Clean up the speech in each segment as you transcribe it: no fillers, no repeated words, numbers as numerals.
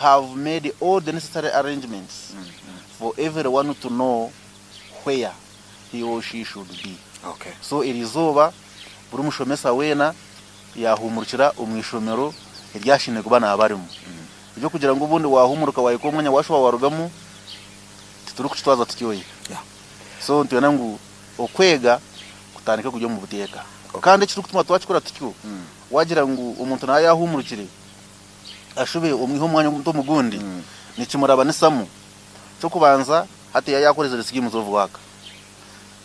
Have made all the necessary arrangements for everyone to know where he or she should be. Okay. So eri izooba buri mushomesa weena yaahumurukira omu ishomero eri ashemereire kuba naaba arimu. Eby'okugira ngu obundi waahumuruka waahika omwanya waashuba waarugamu, titurikukitwaza tutyo. Yeah. So nitwenda ngu okwega kutandike kuri omu buteeka. Kandi ekirikutuma twakikora tutyo, waagira ngu omuntu naaba yaahumurukire, ashube omwihe omwanya omuntu omu gundi, nikimurabanisamu. Eky'okubanza, hati yaaba yaakozire schemes of work,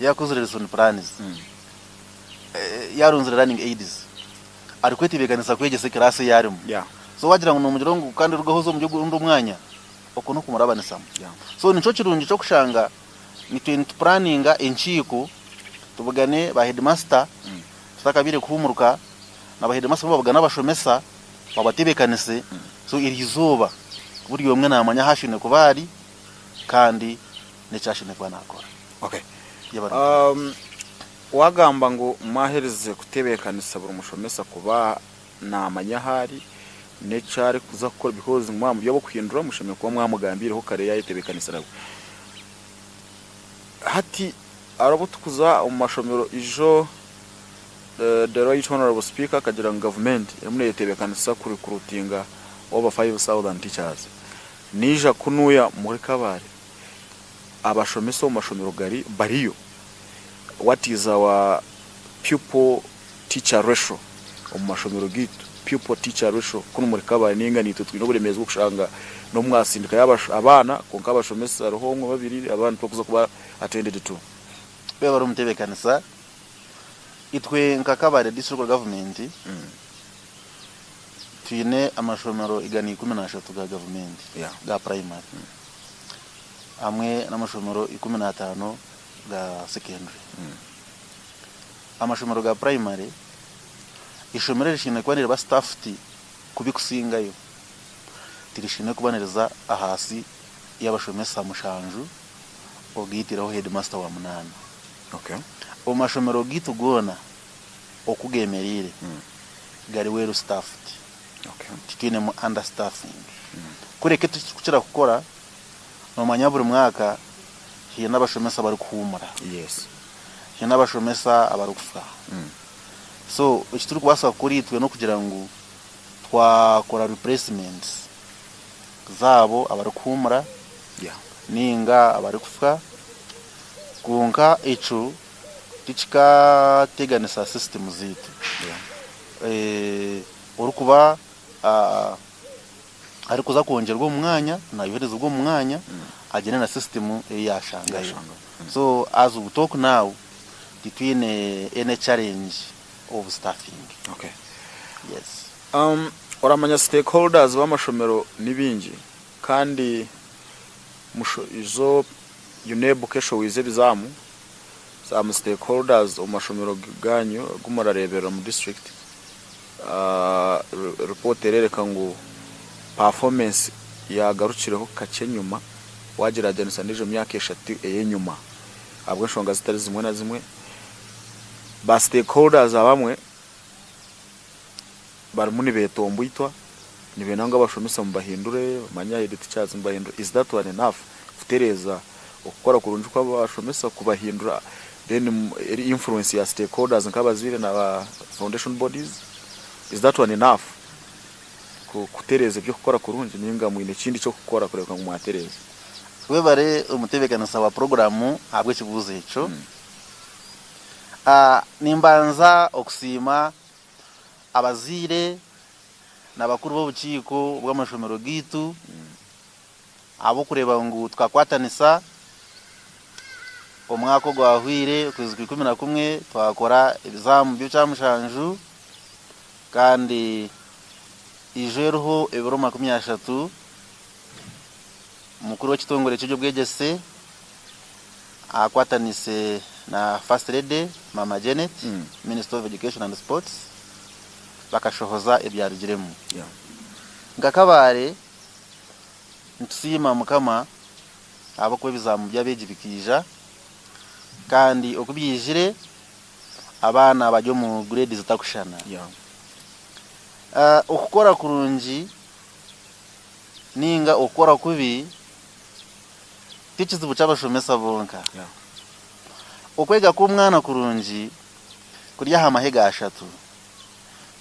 yaakozire lesson plans, yaarunzire learning aids, arikwetebeekanisa kwegyesa ekiraasi ei arimu. So waagira ngu noomugira ngu kandi rugaho oze omuri ogundi omwanya, okwo n'okumurabanisamu. So nikyo kirungi ky'okushanga nitwe nitupuraninga enkiiko, tubugane ba headmaster tutakabaire kuhuumuruka, na ba headmaster bo babugane abashomesa, babatebekanise so eri izooba buri omwe namanya ahu ashemereire kuba ari kandi n'eki ashemereire kuba nakora. Okay. Yebare munonga. Wagamba ngu mwaherize kutebekanisa buri mushomesa kuba namanya ahu ari n'eki arikuza kukora because mwaba muri ab'okuhindura mushemereire kuba mwamugambiireho kare yayetebekanisa nawe. Hati hariho obu turikuza omu mashomero ijo The Right Honourable Speaker akagira ngu gavumenti erimu neyetebekanisa ku recruitinga over 5,000 teachers. Naija kunuya muri Kabale abashomesa omu mashomero gari bariyo. What is our pupil teacher ratio omu mashomero gaitu? Pupil teacher ratio kunu muri Kabale ninga naitwe twine oburemeezi bw'okushanga n'obu mwasindikayo abaana kwonka abashomesa hariho omwe babiri abandi tibarikuza kuba attended to. Webare omutebekanisa. Itwe nka Kabale District Government twine amashomero 113 ga gavumenti ga primary hamwe n'amashomero 15 ga secondary. Amashomero ga primary, eishomero erishemereire kuba niriba staffed kubi kusingayo tirishemereire kuba niriza ahansi y'abashomesa mushanju ogaitireho headmaster wa munaana. Omu mashomero gaitu goona oku gemereire gari well staffed, titwinemu under staffing. Kureka eki turikukira kukora, nomanya buri mwaka haine abashomesa abarikuhuumura, haine abashomesa abarikufa. So eki turikubaasa kukora itwe n'okugira ngu twakora replacements zaabo abarikuhuumura ninga abarikufa. Kwonka ekyo tikikateganisa sisitimu zaitu. Orikuba arikuza kwongyerwa omu mwanya, naayoherezibwa omu mwanya agyende na sisitimu ei yaashangayo. So as we talk now, titwine any challenge of staffing. Yes. Oramanya stakeholders b'amashomero ni baingi kandi izo UNEB ku eshohwize ebizaamu, some stakeholders omu mashomero gaanyu agu murareeberera omu district, report ereereka ngu performance yaagarukireho kakye enyima waagyeragyeranisa n'egyo myaka eshatu ey'enyima ahabw'enshonga zitari zimwe na zimwe. Ba stakeholders abamwe barimu nibetomboitwa nibenda ngu abashomesa mubahindure, manya head teachers mubahindure, is that one enough kutereeza okukora kurungi kw'abashomesa kubahindura then eri influence ya stakeholders nk'abazaire na ba foundation bodies, is that one enough kutereeza eby'okukora kurungi ninga mwine ekindi ky'okukora kureebeka ngu mwatereeza? Webare omutebeekanisa wa puroguraamu ahabw'ekibuuzo ekyo. Nimbanza okusiima abazaire n'abakuru b'obukiiko bw'amashomero gaitu ahabw'okureeba ngu tukakwatanisa omwaka ogwahweire okwezi kwa 11 twakora ebizaamu by'ekyamushanju kandi ijo eriho ebiro 30 mukuru w'ekitongore ky'eby'obwegyese Akwatanise na First Lady Mama Janet, Minister of Education and Sports bakashohoza ebyarugiremu. Nka Kabale nitusiima Mukama ahabw'okuba ebizaamu by'abeegi bikaija kandi oku byaijire abaana bari omu grade zitakushushana. Okukora kurungi. ninga okukora kubi ti kizibu ky'abashomesa bonka. Okwega kw'omwana kurungi kuri aha mahega ashatu.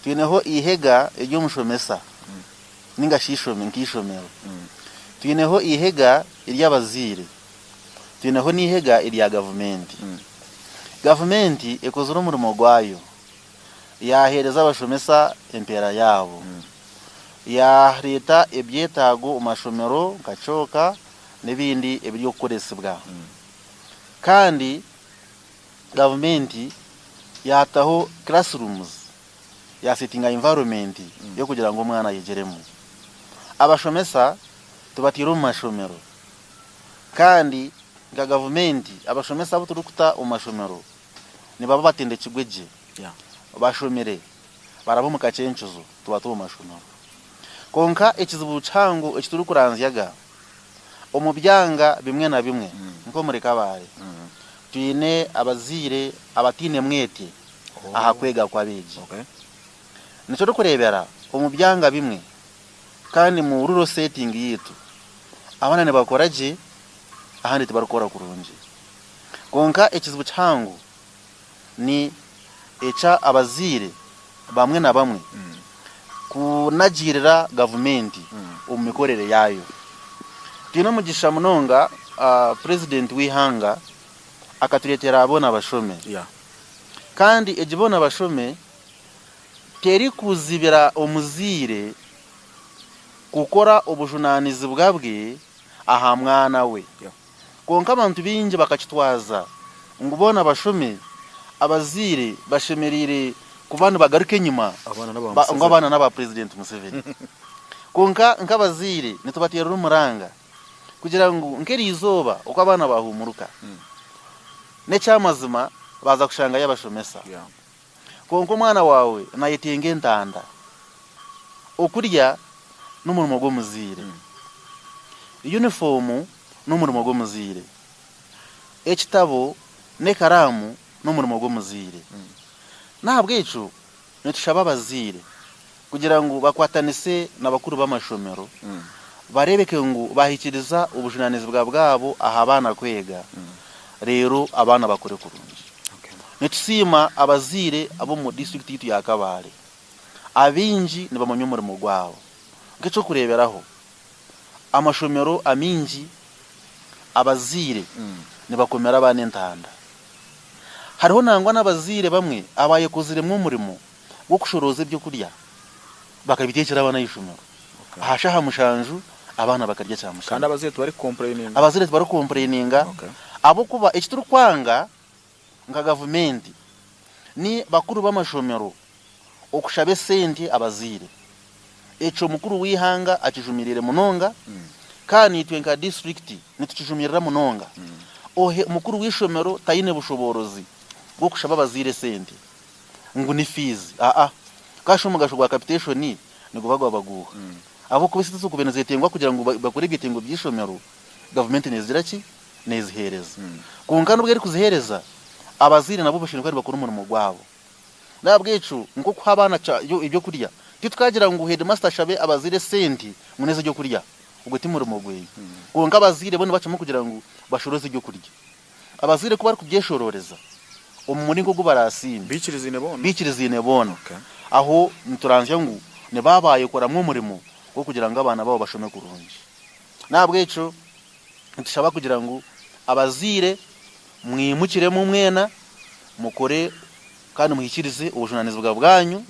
Twineho eihega ery'omushomesa ninga shi nk'eishomero. Twineho eihega ery'abazaire. Twineho n'eihega erya gavumenti. Gavumenti ekozire omurimo gwayo yaaheereza abashomesa empeera yaabo, yaareeta ebyetaago omu mashomero nka cooka n'ebindi ebirikukoresibwa. Kandi gavumenti yaataho classrooms, yaasetinga environment y'okugira ngu omwana ayegyeremu. Abashomesa tubataire omu mashomero kandi nka gavumenti abashomesa abu turikuta omu mashomero nibaba batendekirwe gye, bashomire, baraba omu kacencuzo tubata omu mashomero. Kwonka ekizibu kihango eki turikuranzyaga omu byanga bimwe na bimwe nk'omuri Kabale, twine abazaire abataine mwete aha kwega kw'abeegi. Nikyo orikureebera omu byanga bimwe kandi mu rural setting yaitu, abaana nibakora gye ahandi tibarikukora kurungi. Kwonka ekizibu kihango ni ekya abazaire bamwe na bamwe kunagiirira gavumenti omu mikorere yaayo. Twine omugisha munonga Purezidenti w'eihanga akatureetera Boona Bashome. Kandi egi Boona Bashome terikuzibira omuzaire kukora obujunaanizibwa bwe aha mwana we. Kwonka abantu baingi bakakitwaza ngu boona bashome, abazaire bashemereire kuba nibagaruka enyima ngu abaana n'aba Purezidenti Museveni. Kwonka nk'abazaire nitubateerera omuranga kugira ngu nk'eriizooba oku abaana baahumuruka, n'eky'amazima baaza kushangayo abashomesa. Kwonka omwana waawe naayetenga entanda. Okurya n'omurimo gw'omuzaire. Yunifoomu n'omurimo gw'omuzaire. Ekitabo n'ekaraamu n'omurimo gw'omuzaire. N'ahabw'ekyo nitushaba abazaire kugira ngu bakwatanise na bakuru b'amashomero bareebeke ngu baahikiiriza obujunaanizibwa bwabo aha baana kwega reero abaana bakure kurungi. Nitusiima abazaire ab'omu disiturikiti yaitu ya Kabale. Abaingi nibamanya omurimo gwabo. Nk'eky'okureeberaho, amashomero amaingi abazaire nibakomera abaana entanda. Hariho nangwa n'abazaire bamwe abaayekoziremu omurimo gw'okushorooza eby'okurya bakabiteekyera abaana aha ishomero. Aha shaaha mushanju abaana bakarya kyamushana. Kandi abazaire tibarikukompureyininga? Abazaire tibarikukompureyininga ahabw'okuba eki turikwanga nka gavumenti ni bakuru b'amashomero okushaba esente abazaire. Ekyo mukuru w'eihanga akijumiriire munonga kandi naitwe nka disiturikiti nitukijumirira munonga. Ohe mukuru w'eishomero taine bushoboorozi bw'okushaba abazaire esente. Ngu ni fees aa kashi omugasho gwa capitation niguba gwaba guuha ahabw'okuba esente ezirikuba nizetengwa kugira ngu bakore ebyetengo by'eishomero gavumenti nezigira ki neziheereza kwonka n'obu erikuziheereza abazaire nabo bashemereire kuba nibakora omurimo gwabo n'ahabw'ekyo nk'okuha abaana ebyokurya titukagira ngu headmaster ashabe abazaire esente ngu n'ez'ebyokurya ogwo ti murimo gweye kwonka abazaire bo nibacwamu kugira ngu bashoroze ebyokurya. Abazaire ku barikubyeshorooreza omu muringo ogu baraasiime, Baikirizaine boona. baikirizaine boona, Okay. aho nituranzya ngu nibaabayekoramu omurimo gw'okugira ngu abaana baabo bashome kurungi. N'ahabw'ekyo nitushaba kugira ngu abazaire mwimukiremu mwena mukore kandi muhikiirize obujunaanizibwa bwanyu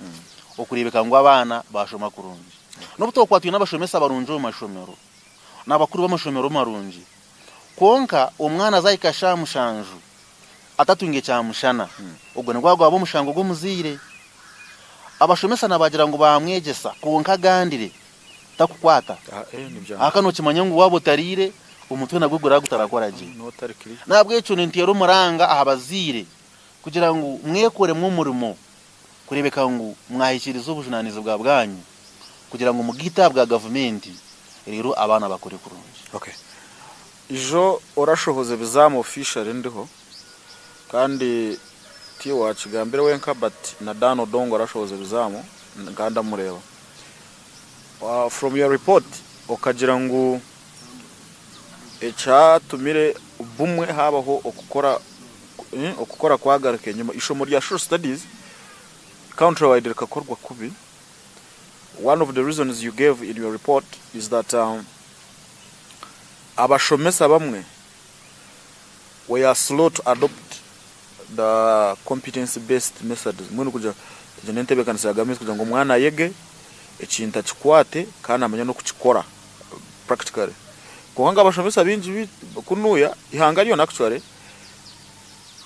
okureebeka ngu abaana baashoma kurungi. N'obu twakuba twine abashomesa barungi omu mashomero n'abakuru b'amashomero marungi, Kwonka omwana azahika shaaha mushanju atatunge kyamushana, ogwo nigwo gwaba omushango gw'omuzaire. Abashomesa nabagira ngu bamwegyesa kwonka agandire takukwata. Ahaka nokimanya ngu waaba otariire omutwe nagwo guraba gutarakora gye. Nahabwekyo ninteera omuranga aha bazaire kugira ngu mwekoremu omurimo kureebeka ngu mwahikiiriza obujunaanizibwa bwanyu kugira ngu mugaite aha bwa gavumenti reero abaana bakure kurungi. Okay. Ijo orashohoza ebizamu officially ndiho kandi tiiwe wakigambire wenka but na Dan Odongo arashohoza ebizamu nkaba ndamureeba. From your report. Okagira ngu ekyatumire bumwe habaho okukora okukora kwagaruka enyima, eishomo rya Social Studies country wide rikakorwa kubi. One of the reasons you gave in your report is that abashomesa bamwe were slow to adopt the competency based methods mbwenu kugira egyo n'entebeekanisa ya gavumenti kugira ngu omwana ayege ekintu akikwate kandi amanye n'okukikora practically. Kwonka nk'abashomesa baingi kunuya eihanga ryona actually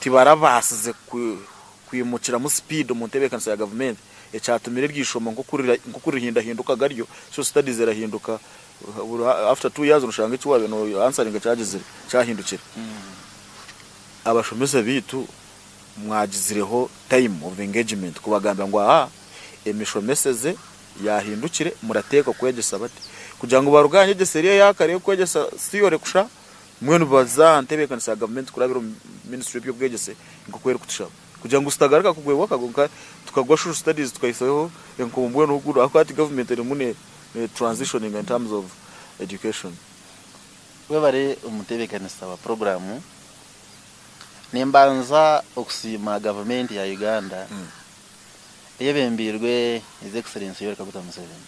tibarabaasize kwimukiramu speed omu ntebeekanisa ya gavumenti ekyatumire eryo ishomo nk'oku ririhindahinduka garyo, social studies erahinduka buri after 2 years noshanga eki wabaire no answeringa kyagizire kyahindukire. Abashomesa baitu mwagizireho time of engagement kubagambira ngu aha emishomeseze yahindukire murateekwa kwegyesa bati kugira ngu baruge aha nyegyesa eri eyakare eyokwegyesa theory kusha mbwenu baze aha ntebeekanisa ya gavumenti kurabira omu ministry y'eby'obwegyese nk'oku erikutushaba kugira ngu zitagaruka kugwebwa akagwe nka tukagwa social studies tukahisaho enkumu mbwenu ahakuba hati gavumenti erimu ne transitioninga in terms of education. Webare omutebeekanisa wa puroguraamu. Nimbanza okusiima gavumenti ya Uganda eyebembeirwe His Excellency Yoweri Kaguta Museveni.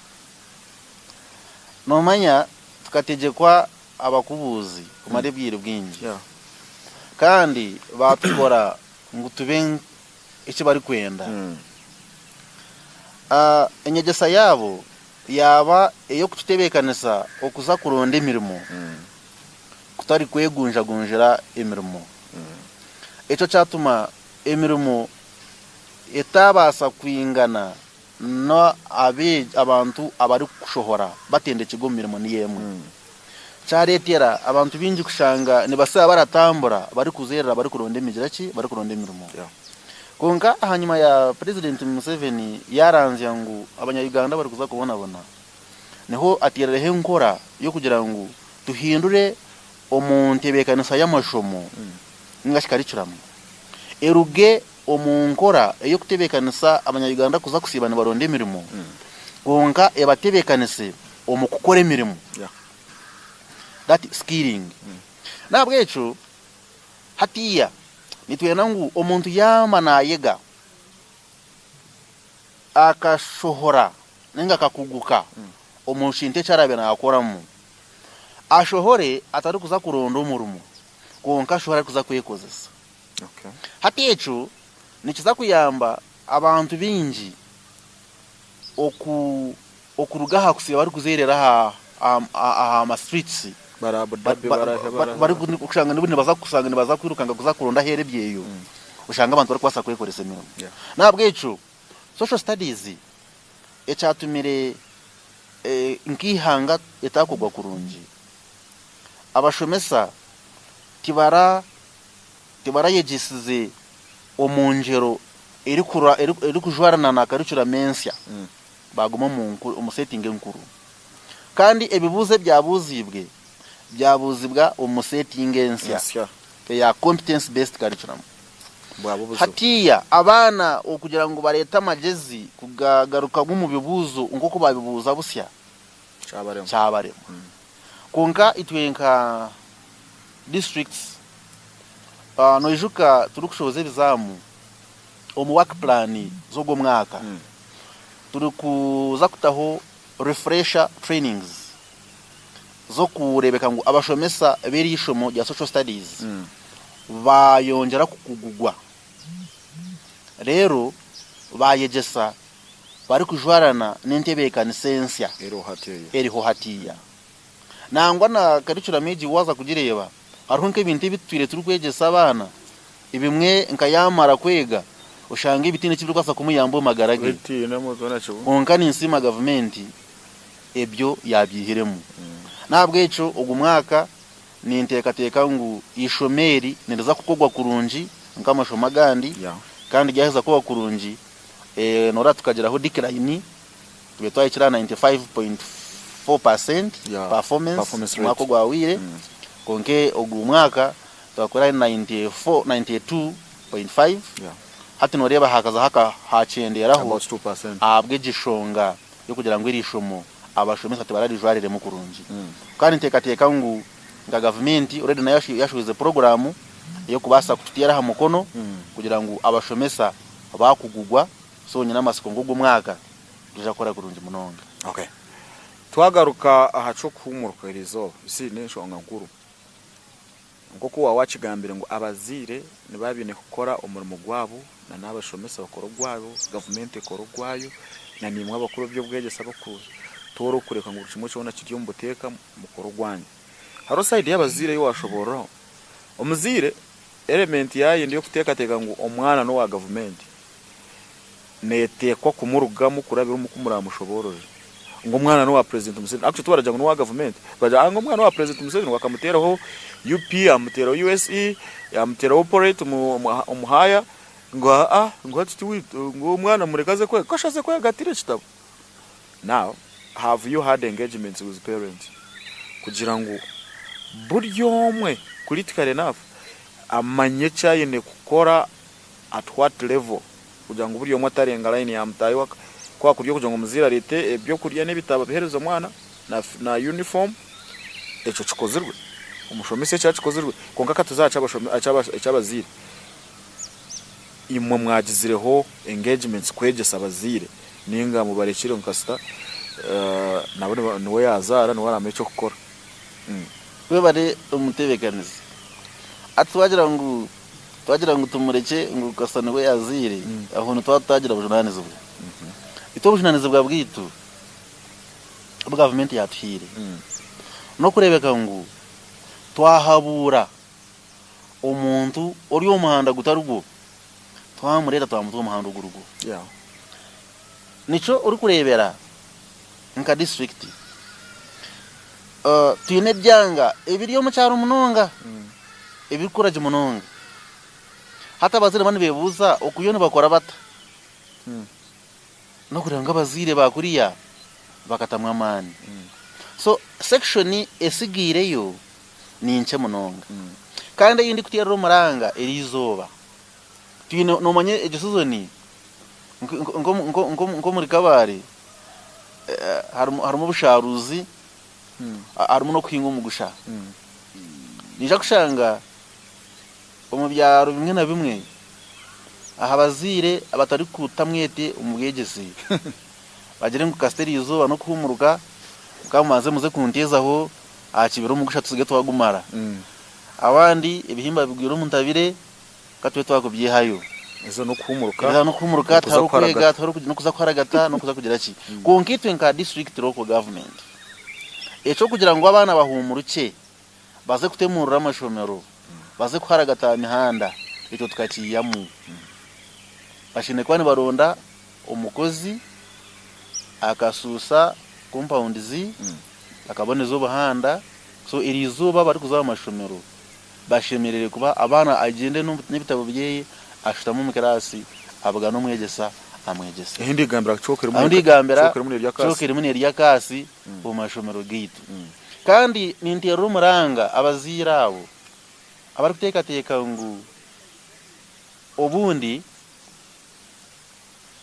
Nomanya tukategyekwa abakubuuzi kumara ebwire bwingi kandi baatukora ngu tube eki barikwenda. Enyegyesa yaabo yaaba ey'okututebeekanisa okuza kuronda emirimo kutari kwegunjagunjira emirimo. Ekyo kyatuma emirimo etaabaasa kwingana n'abantu abarikushohora batendekirwe omu mirimo niyo emwe. Kyareetera abantu baingi kushanga nibatsiba baratambura barikuzeerera barikuronda emigira ki? Barikuronda emirimo. Kwonka ahanyima ya Purezidenti Museveni yaaranzya ngu abanya-Uganda barikuza kubonabona, niho ateerireho enkora y'okugira ngu tuhindure omu ntebeekanisa y'amashomo ninga shi karikuramu eruge omu nkora ey'okutebeekanisa abanya-Uganda kuza kusiiba nibaronda emirimo kwonka ebatebeekanise omu kukora emirimo, that skilling. N'ahabw'ekyo hatiiya nitwenda ngu omuntu yaaba naayega akashohora ninga akakuguka omu kintu eki araabe naakoramu, ashohore atarikuza kuronda omurimo kwonka ashohore arikuza kwekozesa. Hati ekyo nikiza kuyamba abantu baingi okuruga aha kusiiba barikuzeerera aha ma streets barikushanga nibaza kwirukanga kuza kuronda aheeru ebyeyo oshange abantu barikubaasa kwekoresa emirimo. N'ahabw'ekyo social studies ekyatumire nk'eihanga etakorwa kurungi, abashomesa tibara tibarayegyesize omu ngyero erikujwarana na curriculum ensya, baaguma omu setting enkuru. Kandi ebibuuzo ebyabuuziibwe, byabuuzibwa omu setting ensya eya competence based curriculum. Hatiiya abaana okugira ngu bareete amagyezi kugagarukamu omu bibuuzo nk'oku baabibuuza busya, kyabarema. Kwonka itwe nka districts, noijuka turikushohoza ebizaamu omu work plan z'ogwo mwaka, turikuza kutaho refresher trainings z'okureebeka ngu abashomesa b'eri ishomo rya social studies baayongyera kukugugwa reero baayegyesa barikujwarana n'entebeekanisa ensya eriho hatiiya. Nangwa na curriculum egi waaza kugireeba hariho nk'ebintu ebi tutwire turikwegyesa abaana, ebimwe nka yaamara kwega oshanga ebitaine eki birikubaasa kumuyamba omu magara ge. Kwonka ninsiima gavumenti ebyo yaabyihiremu. N'ahabw'ekyo ogu mwaka ninteekateeka ngu eishomo eri niriza kukorwa kurungi nk'amashomo agandi kandi ryaheza kukorwa kurungi noreeba tukagiraho decline Tube twahikire aha 95.4% performance omwaka ogwahweire, kwonka ogu mwaka twakora ahari 94, 92.5. Hati noreeba hakazaho hakyendeeraho ahabw'egi shonga y'okugira ngu eri ishomo abashomesa tibararijwariremu kurungi. Kandi niteekateeka ngu nka gavumenti already nayo yashohoize puroguraamu ey'okubaasa kututeera aha mukono kugira ngu abashomesa baakugugwa, so nyine amatsiko ngu ogu omwaka nitwija kukora kurungi munonga. Okay. Twagaruka aha ky'okuhuumuruka eriizooba, you see n'enshonga nkuru. Nk'oku waaba waakigambire ngu abazaire nibaba baine kukora omurimo gwabo na n'abashomesa bakore ogwabo, gavumenti ekore ogwayo na naimwe abakuru b'eby'obwegyese abarikutoora okureeba ngu buri kimwe kyona kiri omu buteeka mukore ogwanyu. Hariho sayidi y'abazaire ei waashoboororaho. Omuzaire erementi yaayenda ey'okuteekateeka ngu omwana n'owa gavumenti neeteekwa kumurugamu kurabira omu ku muraamushoboororere ngu omwana n'owa Purezidenti Museveni. Actually tibaragira ngu n'owa gavumenti, baragira ngu omwana n'owa Purezidenti Museveni ngu akamuteeraho UP, yaamuteeraho USE, yaamuteeraho Poret omu haaya, ngu aa ngu hati tiwaitu, ngu omwana mureke aze kwega. Kasha aze kwega atiire ekitabo. Now, have you had engagements with parents kugira ngu buri omwe critically enough amanye eki aine kukora at what level kugira ngu buri omwe atarenga line ya mutaahi we ku kuri okugira ngu omuzaire areete ebyokurya n'ebitabo abiheereze omwana na uniform ekyo kikozirwe omushomesa ekyo akikozirwe kwonka ka tuze aha ky'abazaire imwe mwagizireho engagements kwegyesa abazaire ninga mubarekire ngu kasita nabo niwe yazaara niwe aramanya eky'okukora. Webare omutebekanisi. Hati twagira ngu Twagira ngu tumurekye ngu kasita nibwo yazaire, aho nitwaba tutagira bujunanizibwa. Itwe obujunanizibwa bwaitu obu gavumenti yatuhaire n'okureebeka ngu twahabuura omuntu ori omu muhanda gutari gwo, twamureeta twamuta omu muhanda oguri gwo. Nikyo orikureebera nka disiturikiti twine ebyanga ebiri omu kyaro munonga. Ebirikukora gye munonga. Hati abazaire nibaba nibebuuza okuyo nibakora bata? N'okureeba ngu abazaire ba kuriya bakatamu amaani. So section etsigaireyo ni nkye munonga. Kandi ei ndikuteerera omuranga eriizooba, twine noomanya egyo sizoni nk'omuri Kabale harimu obusharuuzi, harimu n'okuhinga omugusha. Noija kushanga omu byaro bimwe na bimwe aha bazaire abatarikuta mwete omu bwegyese bagire ngu kasita eriizooba n'okuhuumuruka mukaba mubanze muze kunteezaho aha kibira omugusha tutsige twagumara. Abandi ebihimba bigwire omu ntabire ka tube twakubyihayo. Ezo n'okuhuumuruka, Ezo n'okuhuumuruka tihariho kwega, tihariho n'okuza kuharagata n'okuza kugira ki. Kwonka itwe nka district local government, eky'okugira ngu abaana bahuumurukye baze kutemurura amashomero, baze kuharagata aha mihanda, ekyo tukakiihamu. Bashemereire kuba nibaronda omukozi akasuusa compounds, akaboneza obuhanda, so eriizooba abarikuza aha mashomero Bashemereire kuba abaana agyende n'ebitabo byeye ashutame omu kiraasi abugane omwegyesa amwegyese. Ahu ndigambira kyoka erimu Ahu ndigambira kyoka erimu nerya kaasi. Kyoka erimu nerya kaasi omu mashomero gaitu. Kandi ninteerera omuranga abazaire abo abarikuteekateeka ngu obundi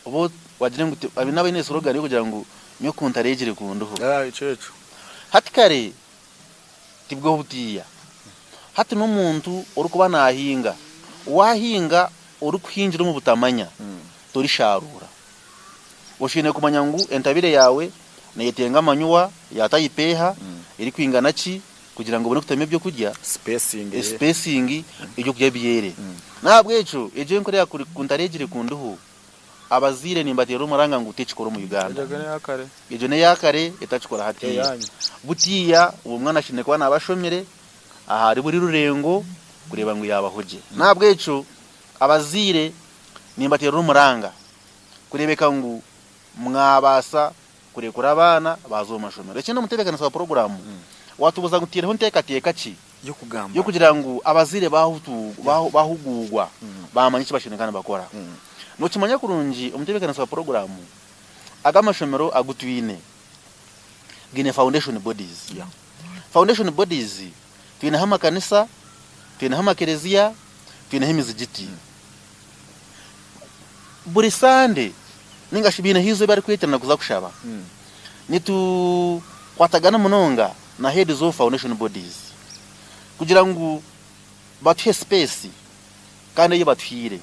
bo bagire ngu haine abaine slogan y'okugira ngu nyowe ku ntareegire kundiho. Ekyo ekyo. Hati kare Tibwo butiya. Hati n'omuntu orikuba naahinga, waahinga orikuhingira omu butamanya, torisharuura. Oshemereire kumanya ngu entabire yaawe neyetenga amanyuwa ya tayipu eha, erikwingana ki, kugira ngu obone kutamu ebyokurya, spacing, ebyokurya byere. N'ahabw'ekyo egyo enkora ya ku ntareegire ku ndiho, Abazaire nimbateera omuranga ngu tekikora omu Uganda. Egyo n'eya kare etakikora hatiiya. Butiiya obu omwana ashemereire kuba naaba ashomire ahari buri rurengo kureeba ngu yaabaho gye. N'ahabw'ekyo abazaire nimbateerera omuranga kureebeka ngu mwabaasa kurekura abaana baaza omu mashomero. Ekindi omutebeekanisa wa puroguraamu waatubuuza ngu tutaireho nteekateeka ki y'okugira ngu abazaire baahuguurwa baamanya eki bashemereire kuba nibakora. Nookimanya kurungi omutebeekanisa wa puroguraamu, aga amashomero agu twine gaine foundation bodies. Foundation bodies twineho amakanisa, twineho amakereziya, twineho emizigiti. Buri Sande ninga shi baineho eizooba eri barikweterana kuza kushaba. Nitukwatagana munonga na heads of foundation bodies kugira ngu batuhe space kandi ei batuhaire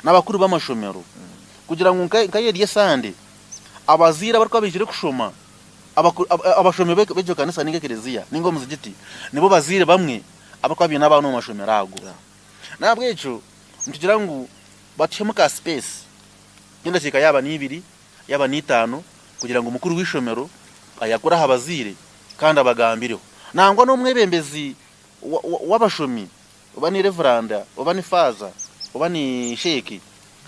n'abakuru b'amashomero kugira ngu nka eri esande abazaire abarikuba baijire kushoma abashomi b'egyo kanisa ninga ekereziya ninga omuzigiti nibo bazaire bamwe abarikuba baine abaana omu mashomero ago. N'ahabw'ekyo nitugira ngu batuhemu ka space nk'endakiika yaaba n'ibiri yaaba n'itaano kugira ngu mukuru w'eishomero ayakure aha bazaire kandi abagambireho. Nangwa n'omwebembezi w'abashomi oba ni revuranda oba ni faaza oba ni sheeki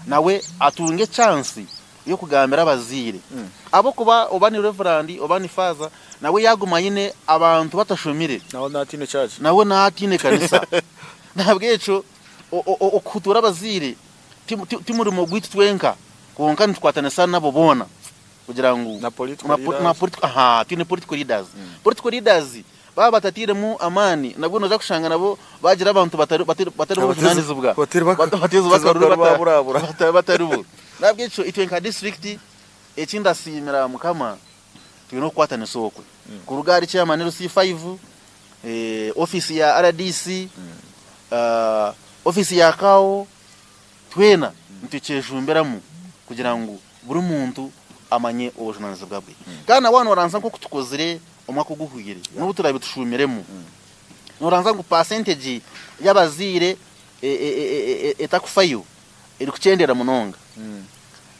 nawe atunge chansi y'okugambira abazaire ahabw'okuba oba ni revurandi oba ni faaza nawe yaaguma aine abantu batashomire Nawe naatiine church. nawe naatiine kanisa. N'ahabw'ekyo okuhutuura abazaire ti murimo gwaitu twenka kwonka nitukwatanisa nabo boona kugira ngu Na political leaders. Aha, twine political leaders. Political leaders baaba batatairemu amaani nabwo noija kushanga nabo baagira abantu batari batari batari b'obujunaanizibwa Batari baka- bateezi bakaruru batari baburabura. batari bo. N'ahabw'ekyo itwe nka disiturikiti eki ndasiimira Mukama twine okukwatanisa okwe. Kuruga ahari chairman LC5, ofiisi ya RDC, ofiisi ya CAO, Twena nitukyeshumbiramu kugira ngu buri muntu amanye obujunanizibwa bwe. Kandi na waaba nooranza nk'oku tukozire omwaka oguhweire, n'obu turaabe tushuumiremu, nooranza ngu paasentegi y'abazaire etakufayo erikukyendera munonga.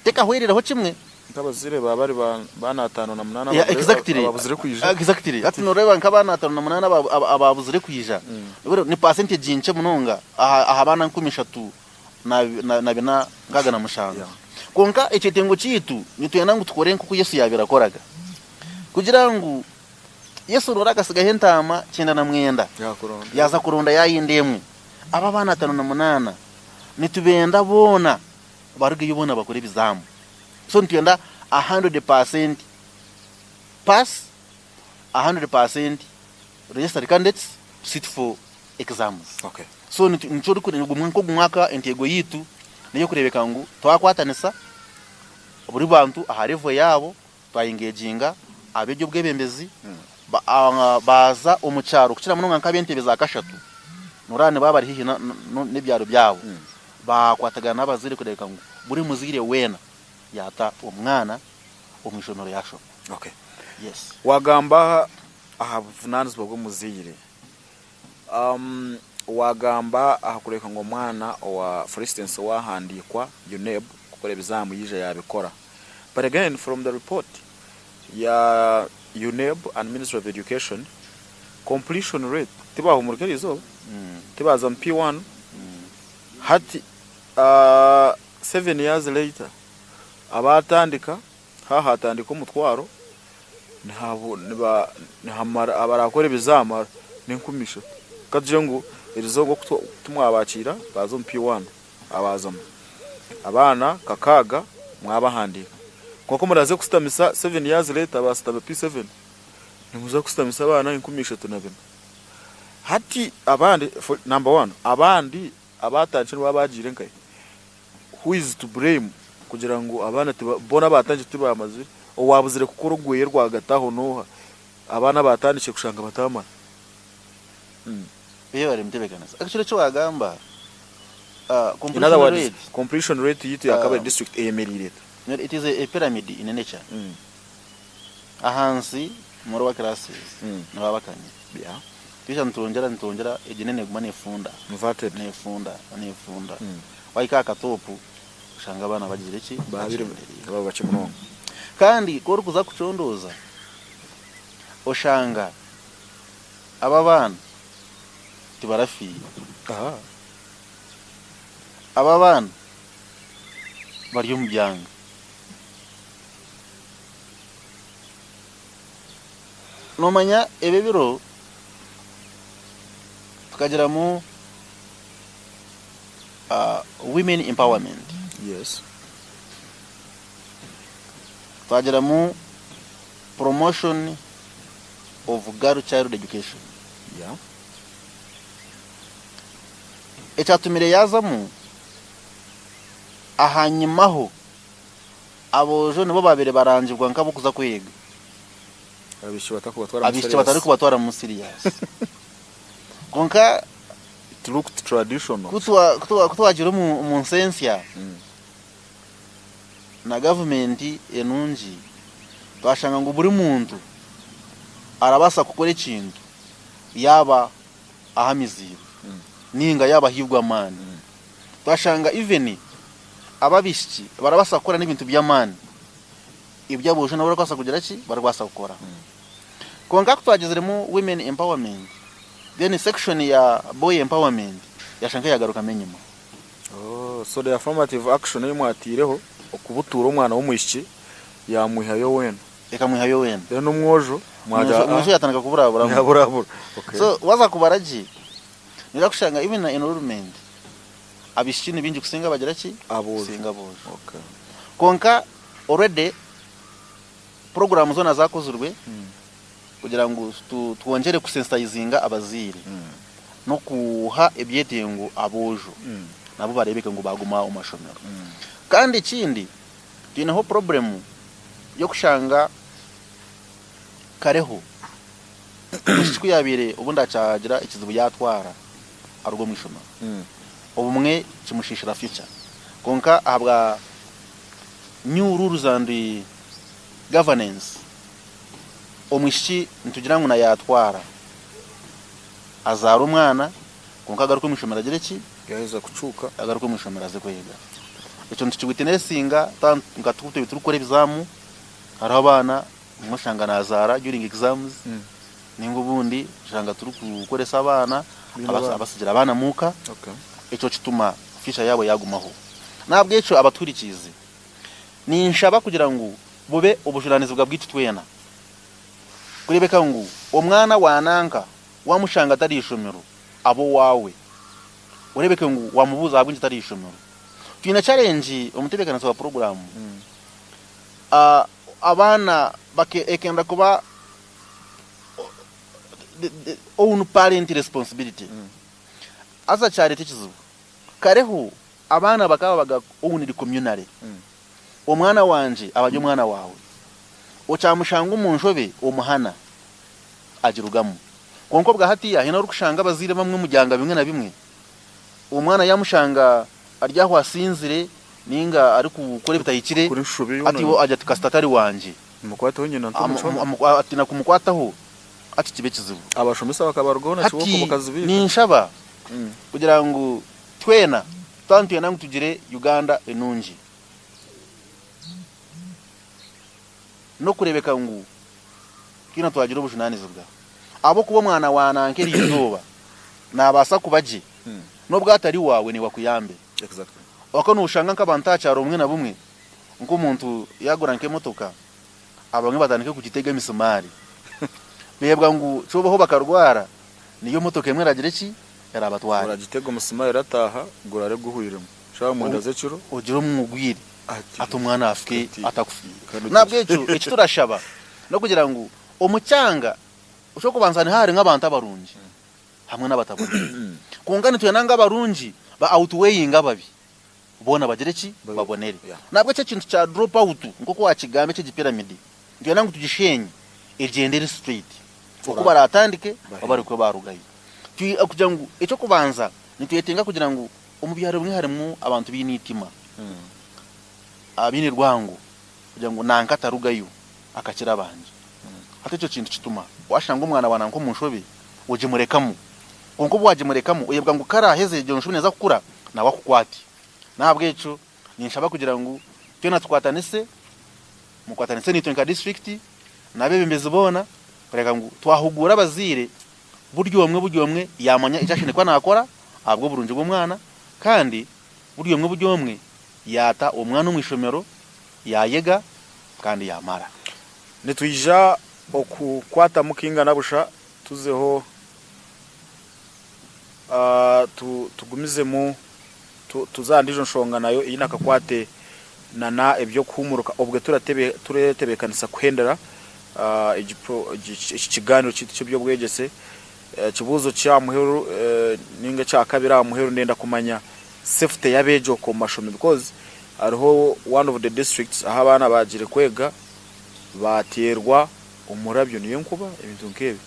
Tekahwerereho kimwe. Nk'abazaire baaba bari baana 58 Yeah, exactly. ababuzire kwija. Exactly. Hati noreeba nk'abaana 58 ababuzire kwija. Ni percentage nkye munonga aha baana 3467. Yeah. Kwonka ekyetengo kyaitu nitwenda ngu tukore nk'oku Yesu yaabaire akoraga. Kugira ngu Yesu rora akasigaho entaama 99 Yaakuronda. yaaza kuronda yaayenda emwe. Aba abaana 58 nitubenda boona barugeyo boona bakore ebizaamu. So nitwenda 100% pass, 100% registered candidates to sit for exams. Okay. So nikyo orikureeba ngu nk'ogu mwaka entego yaitu n'ey'okureebeka ngu twakwatanisa buri bantu aha level yaabo, twa engaginga ab'eby'obwebembezi baaza omu kyaro kukira munonga nk'ab'entebe za kashatu noreeba nibaba bari haihi n'ebyaro byabo baakwatagana n'abazaire kureebeka ngu buri muzaire weena yaata omwana omu ishomero yaashoma. Okay. Yes. Wagamba aha buvunaanizibwa bw'omuzaire. Wagamba aha kureebeka ngu omwana owa for instance owahandiikwa UNEB kukora ebizaamu yaija yaabikora. But again from the report ya UNEB and Ministry of Education, completion rate tibaahumurika eriizooba, tibaaza mu P1, hati 7 years later abaatandika haaha haatandika omutwaro nihamara abaraakora ebizaamu n'enkumi ishatu. Ka tugire ngu erizooba oku timwabakiira baaza omu P1 abaazamu abaana 600 mwabahandiika. Kwonka muraaze kusitamisa 7 years later baasitama P7 nimuza kusitamisa abaana 34,000. Hati abandi number one abandi abaatandikire nibaba baagiire nkahi? Who is to blame kugira ngu abaana boona abaatandikire tibamazire? Owaabuzire kukora ogweye rwagati aho n'oha? Abaana abaatandikire kushanga bataamara. Yebare mutebeekanisa. Ekiro eki waagamba, In other completion words, rate, completion rate yaitu ya Kabale district eyemereire eta? It is a pyramid in nature. Ahansi omu lower classes nibaba bakanyire. Twija nitwongyera nitwongyera egyo neguma nefunda, Inverted. nefunda, nefunda. Wahika aha katopu oshanga abaana bagizire ki? Babire Bakyendereire. baba bakye munonga. Kandi ku orikuza kucondooza oshanga aba abaana tibarafiire. Aba abaana bari omu byanga. Noomanya ebi ebiro tukagiramu women empowerment. Yes. Twagiramu promotion of girl child education. Yeah. Ekyatumire yaazamu ahanyimaho aboojo nibo baabaire barangibwa nk'abokuza kwega. Abaishiki batakubatwaramu Abaishiki serious. batarikubatwaramu serious. Kwonka It looked traditional. ku twa- ku twa- ku twagira omu omu nsi ensya na gavumenti enungi, twashanga ngu buri muntu arabaasa kukora ekintu yaaba ahamiziibwe ninga yaaba ahairwe amaani. Twashanga even ab'abaishiki barabaasa kukora n'ebintu by'amaani ebi aboojo nabo barikubaasa kugira ki? Barikubaasa kukora. Kwonka ku twagiziremu women empowerment, then section ya boy empowerment yashusha nk'eyagarukamu enyima. Oh, so the affirmative action ei mwataireho okubutuura omwana w'omwishiki yaamwihayo weena. Ekamwihayo weena. Then omwojo mwagira Omwojo yatandika kuburaburamu. Yaburabura. Okay. So waaza kubara gye, noija kushanga even na enrollment abaishiki ni baingi kusinga abagira ki? Aboojo. Kusinga aboojo. Okay. Kwonka already puroguraamu zoona zaakozirwe kugira ngu twongyere kusensitayizinga abazaire n'okuha ebyetengo aboojo nabo bareebeke ngu baaguma omu mashomero. Kandi ekindi twineho purobulemu y'okushanga kareho omwishiki ku yaabaire obundi akyagira ekizibu yaatwara aruga omu ishomero, obumwe kimushiishira future. Kwonka ahabwa new rules and governance, omwishiki nitugira ngu na yaatwara azaare omwana kwonka agaruke omu ishomero agire ki? Yaaheza kucuuka. Agaruke omu ishomero aze kwega. Ekyo nitukiwitinesinga twaba nka twaba turikukora ebizaamu, hariho abaana obumwe oshanga naazaara during exams ninga obundi oshanga turikukoresa abaana abatsigira abaana muuka, ekyo kituma future yaabo yaagumaho. N'ahabw'ekyo abatuhurikiize, ninshaba kugira ngu bube obujunaanizibwa bwaitu twena kureebeka ngu omwana wa nanka waamushanga atari ishomero abe owaawe, oreebeke ngu waamubuuza ahabw'enki tari ishomero. Twine challenge omu ntebeekanisa wa puroguraamu, abaana ekenda kuba own parent responsibility haza kyareeta ekizibu. Kareho abaana bakaba baga owned communally. Omwana wangye aba ari omwana waawe. Okyamushanga omu nshobe omuhana agirugamu. Kwonka obwa hatiiya haine ahu orikushanga abazaire bamwe omu byanga bimwe na bimwe, omwana yamushanga ari aho asinzire ninga arikukora ebitahikire, hati iwe agira ati kasita atari wangye. Amukwataho nyina ntomucwamu. Ati na kumukwataho hati kiba ekizibu. Abashomesa bakabarugaho na kibooko Hati bakazibiika. ninshaba kugira ngu twena twaba nitwenda ngu tugire Uganda enungi n'okureebeka ngu twena twagira obujunanizibwa ahabw'okuba omwana wa nanka eriizooba naabaasa kuba gye n'obu atari waawe naiwe akuyambe. Exactly. Ahabw'okuba noshanga nk'abantu aha kyaro bumwe na bumwe nk'omuntu yaagura nk'emotoka abamwe batandike kugitega emisimaari beebwa ngu kyobaho bakarwara niyo motoka emwe eragire ki? Erabatware. Oragitega omusimaari erataaha gurare guhwiremu shaaha mwenda z'ekiro. Ogire omugwire Ati ati omwana afuke ati atakufiire. kandi Nahabwekyo eki turashaba n'okugira ngu omu kyanga eky'okubanza niho harimu abantu abarungi hamwe n'abatabonire. Kwonka nitwenda ngu abarungi ba outweighing ababi. Boona bagire ki? Babonere. Nahabwekyo ekintu kya drop out nk'oku waakigamba eky'egi pyramid, nitwenda ngu tugisheenye egyende eri straight. Oku baraatandike babe barikwo baarugayo. Kugira ngu eky'okubanza nitwetenga kugira ngu omu byaro bimwe harimu abantu baine eitima, abaine rwango kugira ngu nanka atarugayo akakira abandi. Hati ekyo kintu kituma waashanga omwana wa nanka omu nshobe ogimurekamu. Kwonka obu waagimurekamu oyebwa ngu ku araaheze egyo nshobe neeza kukura nawe akukwate. N'ahabw'ekyo ninshaba kugira ngu twena tukwatanise, mukwatanise naitwe nka disiturikiti n'abeebembezi boona kureeba ngu twahuguura abazaire buri omwe buri omwe yaamanya eki ashemereire kuba naakora ahabw'oburungi bw'omwana kandi buri omwe buri omwe yaata omwana omu ishomero yaayega kandi yaamara. Nitwija okukwatamu kaingana busha tuzeho tugumizemu tuze aha ndiijo nshonga nayo eine akakwate nana eby'okuhuumuruka obwe turetebeekanisa kuhendera eki kigaaniiro kyaitu ky'eby'obwegyese. Ekibuuzo ky'aha muheru ninga ekyakabiri aha muheru ndenda kumanya safety y'abeegi okwo omu mashomero because hariho one of the districts ahu abaana baagiire kwega baateerwa. Omurabyo niyo enkuba ebintu nk'ebyo.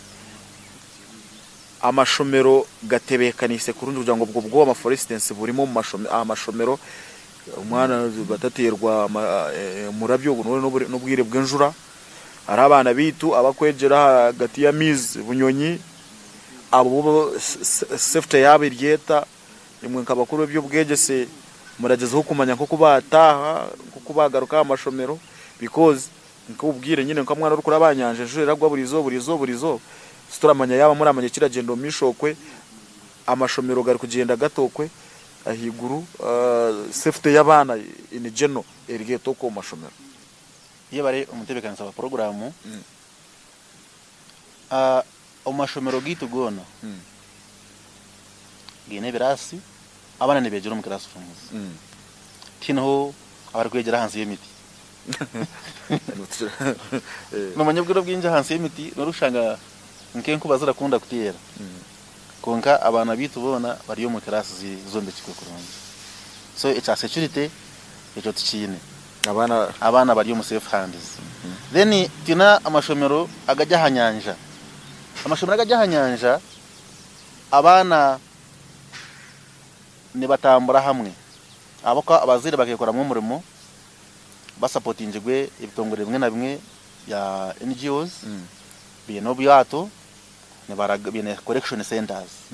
Amashomero gatebeekaniise kurungi kugira ngu obwo bwoma for instance burimu omu mashomero aha mashomero omwana batateerwa omurabyo obu n'obwire bw'enjura. Hariho abaana baitu abakwegyera ahagati y'amaizi bunyonyi abo bo safety yaabo eri eta? Imwe nka bakuru b'eby'obwegyese muragyezaho kumanya nk'oku baataaha, nk'oku baagaruka aha mashomero because nk'obwire nyine nk'omwana orikuraba aha nyanja enjura eragwa buri izooba buri izooba buri izooba tituramanya yaaba muramanya ekiragyenda omu maisho okwe, amashomero garikugyenda gata okwe ahaiguru, safety y'abaana in general eri eta okwo omu mashomero? Yebare omutebeekanisa wa puroguraamu. Omu mashomero gaitu goona gaine ebiraasi, abaana nibeegyera omu classrooms. Tihaine abarikwegyera ahansi y'emiti. Noomanya obwire obwingi ahansi y'emiti n'orikushanga nk'enkuba zirakunda kuteera. Kwonka abaana baitu boona bari omu class zombekirwe kurungi. So ekya security ekyo tukiine. Abaana. Abaana bari omu safe hands. Then twine amashomero agari aha nyanja. Amashomero agari aha nyanja abaana nibatambura hamwe ahabw'okuba abazaire bakekoramu omurimo basapotingirwe ebitongore bimwe na bimwe bya NGOs baine obwato baine collection centers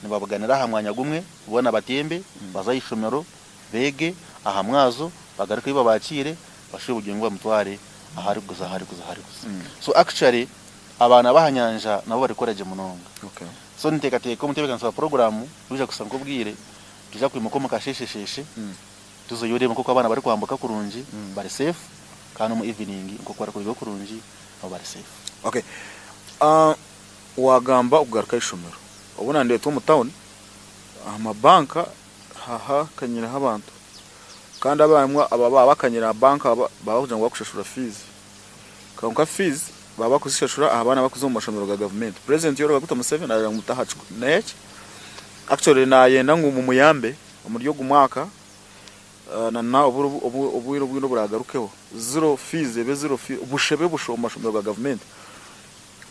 nibabuganira aha mwanya gumwe boona batembe baze aha ishomero beege aha mwazo bagaruke ahu babakiire bashube buri omwe bamutware ahu arikuza ahu arikuza ahu arikuza. So actually abaana b'aha nyanja nabo barikukora gye munonga. So ninteekateeka omutebeekanisa wa puroguraamu bwija kuhitsya nk'obwire twija kwimuka omu kasheeshesheeshe tuzeyo oreebe nk'oku abaana barikwambuka kurungi bari safe kandi omu evening nk'oku barikurugayo kurungi nabo bari safe. Okay. Waagamba okugaruka aha ishomero. Obu naandeetwa omu town, aha mabanka hahakanyireho abantu. Kandi abamwe ababa bakanyire aha banka baba bakugira ngu bakushashura fees. Kwonka fees baba bakuzishashura aha baana abakuza omu mashomero ga gavumenti. President Yoweri Kaguta Museveni aragira ngu mutaha neki? Actually nayenda ngu mumuyambe omuri ogu mwaka na obwire obundi oburagarukeho zero fees ebe zero fees busha ebe busha omu mashomero ga gavumenti.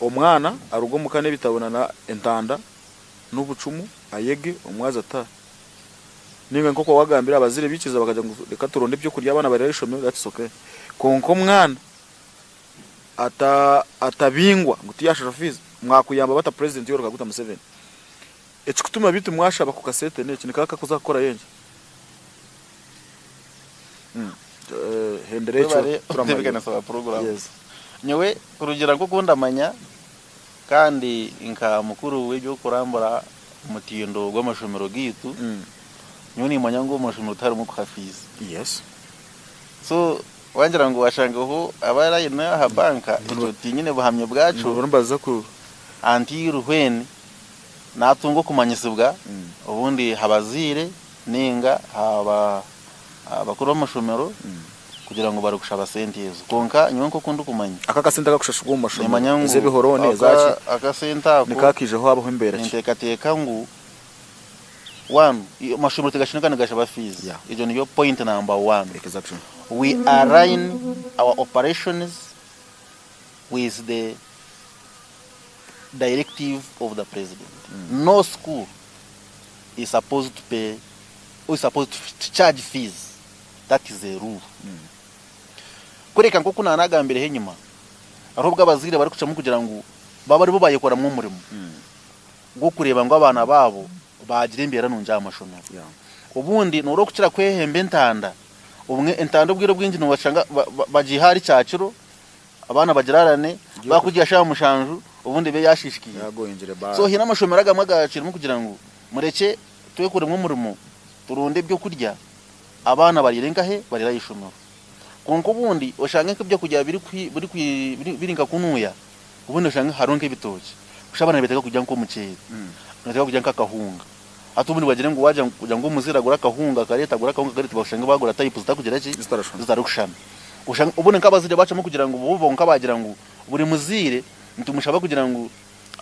Omwana aruge omuka n'ebitabo na entanda n'obucumu ayege omwazi ataahe. Ninga nk'oku wagambire abazaire baikiriza bakagira ngu reka turonde ebyokurya abaana barye aha ishomero that's okay. Kwonka omwana ata atabingwa ngu tiyashashura fees mwakuyamba bata president Yoweri Kaguta Museveni? Ekikutuma beitu mwashaba ako kasente neki nikaba kakuza kukorayo enki? Hendera ekyo Webare turamarira. kutebeekanisa ba puroguraamu. Yes. Nyowe kurugiirira nk'oku ndamanya Kandi nka mukuru w'eby'okurambura omutindo gw'amashomero gaitu, nyowe nimanya ngu omu mashomero tiharimu kuha fiizi. Yes. So wangira ngu washangaho abari aine aha banka, ekyo tinyine buhamya bwakyo. Ngu nibaza ku. Until when natunga okumanyisibwa obundi ha bazaire ninga aha bakuru b'amashomero kugira ngu barikushaba sente ezo. Kwonka nyowe nk'oku ndikumanya. Aka akasente akakushashurwa omu mashomero, Nimanya ngu ez'ebihorooni, ezaki, akasente ako nikakaijaho habaho embeera ki? Ninteekateeka ngu one, amashomero tigashemereire kuba nigashaba fees. Egyo niyo point number one. Exactly. We align our operations with the directive of the president. No school is supposed to pay or is supposed to charge fees. That is a rule. Kureka nk'oku naanagambireho enyima, hariho obu abazaire barikucwamu kugira ngu babe aribo baayekoramu omurimo gw'okureeba ngu abaana baabo baagira embeera nungi aha mashomero. Obundi nooreeba okukira kwehemba entanda, obumwe entanda obwire obwingi noobashanga bagiiha ahari kyakiro, abaana bagirarane, baakugiiha shaaha mushanju obundi ebe yaashiishikiire. So haine amashomero agamwe agaacwiremu kugira ngu murekye twekoremu omurimo turonde ebyokurya abaana bariire nkahe? Bariire aha ishomero. Kwonka obundi oshange nk'ebyokurya biri nka kunuya, obundi oshange hariho nk'ebitookye. Kusha abaana nibeetaaga kurya nk'omuceeri, nibeetaaga kurya nk'akahunga. Hati obundi bagire ngu wagira kugira ngu omuzaire agure akahunga akareeta, agure akahunga akareeta, oshange baagura type zitakugira ki? Zitarikushushana. Oshange obundi nk'abazaire baacwamu kugira ngu bo bonka baagira ngu buri muzaire nitumushaba kugira ngu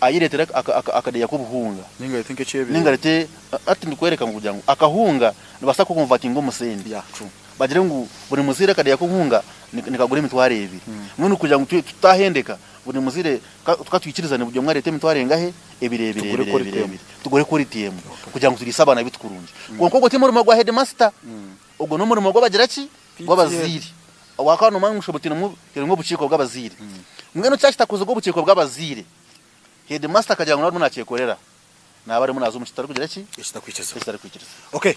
ayereetere akadeeya k'obuhunga. Ninga arete nk'ekyebiryo. Ninga arete, hati ndikworeka ngu kugira ngu akahunga nibabaasa kukakonvatinga omu sente. Yeah, true. Bagire ngu buri muzaire akadeeya k'obuhunga nikagura emitwaro ebiri. Mbwenu kugira ngu tutahendeka, Buri muzaire ka ka twikirizane buri omwe areete emitwaro engahe? Ebiri ebiri Tugure ebiri ebiri quality emwe. ebiri. Tugure quality emwe kugira ngu turiise abaana baitu kurungi. Kwonka ogwo ti murimo gwa headmaster, ogwo n'omurimo gw'abagira ki? PTA. Gw'abazaire. Waakaba noomanya ngu omu ishomero twinemu obukiiko bw'abazaire. Mbwenu kyakitakuza ogw'obukiiko bw'abazaire, headmaster akagira ngu nawe arimu naakyekorera, naaba arimu naaza omu kitarikugira ki? Ekitarikwikirizibwa. Ekitarikwikirizibwa. Okay,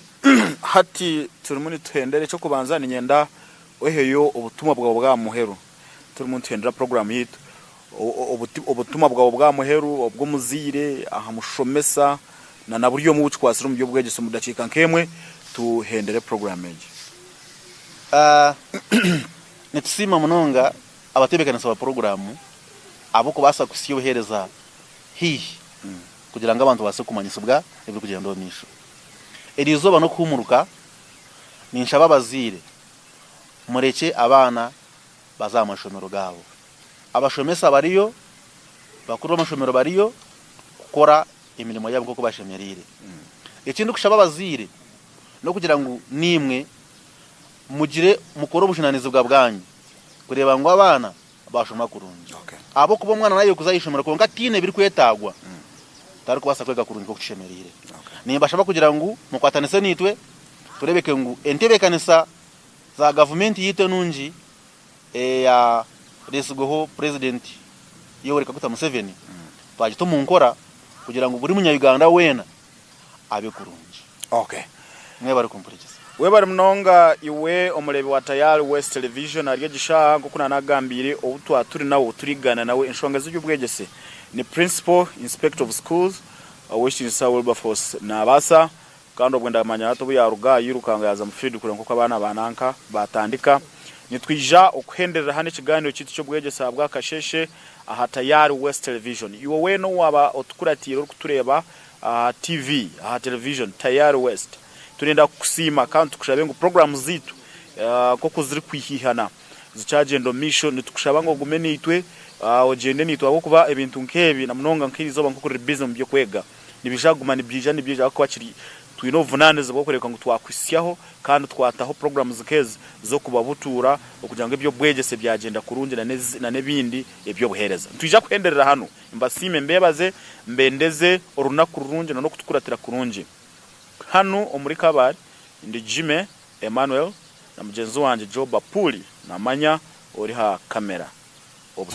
hati turimu nituhendera eky'okubanza niinyenda oheyo obutumwa bwawe bw'aha muheru. Turimu nituhendera puroguraamu yaitu. Obutumwa bwawe bw'aha muheru obw'omuzaire, aha mushomesa na na buri omwe ou kikwatsire omu by'obwegyese omu dakiika nk'emwe tuhendere puroguraamu egi. Nitusiima munonga abatebeekanisa ba puroguraamu ahabw'okubaasa kuhitsya obuheereza haihi kugira ngu abantu babaase kumanyisibwa ebirikugyenda omu maisho. Eri izooba n'okuhuumuruka, ninshaba abazaire murekye abaana baze aha mashomero gaabo. Abashomesa bariyo, bakuru b'amashomero bariyo kukora emirimo yaabo nk'oku bashemereire. Eki ndikushaba abazaire n'okugira ngu naimwe mugire mukore obujunaanizibwa bwanyu kureeba ngu abaana baashoma kurungi. Ahabw'okuba omwana naayekuza aha ishomero kwonka ataine ebirikwetaagwa, tarikubaasa kwega kurungi nk'oku kishemereire. Nimbashaba kugira ngu mukwatanise naitwe tureebeke ngu entebeekanisa za gavumenti yaitu enungi eyareetsirweho Purezidenti Yoweri Kaguta Museveni twagita omu nkora kugira ngu buri munya-Uganda weena abe kurungi. Okay. Mwebare kumpurikiza. Webare munonga iwe omureebi wa Tayari West Television ahari egi shaaha nk'oku nanagambiire ou twaba turi nawe turikugaaniira nawe enshonga z'eby'obwegyese ni Principal Inspector of Schools Ow'ekitiinisa Wilberforce Nabaasa Kandi obwe ndamanya hati obu yaaruga aha yirukanga yaaza mu field kureba nk'oku abaana ba nanka baatandika. Nitwija okuhenderera hanu ekigaaniiro kyaitu ky'obwegyese ahabw'akasheeshe aha Tayari West Television. Iwe weena owaaba otukuratiire orikutureeba aha TV, aha television Tayari West, turenda kukusiima kandi tukushabe ngu puroguraamu zaitu nk'oku zirikwihaihana zikyagyenda omu maisho. Nitukushaba ngu ogume naitwe, ogyende naitwe ahabw'okuba ebintu nk'ebi na munonga nk'erizooba nk'oku riri busy omu by'okwega, Nibiija kuguma nibyija nibyija ahabw'okuba kiri twine obuvunaanizibwa bw'okureebeka ngu twakuhitsyaho kandi twataho puroguraamu nk'ezi z'okubabutuura okugira ngu eby'obwegyese byagyenda kurungi na n'ebindi eby'obuheereza. Nitwija kuhenderera hanu. Mbasiime, mbeebaze, mbendeze orunaku rurungi na n'okutukuratira kurungi. Hanu omuri Kabale, ndi Jimmy Emmanuel na mugyenzi wangye Joe Bapuli, naamanya ori aha kamera. Obu.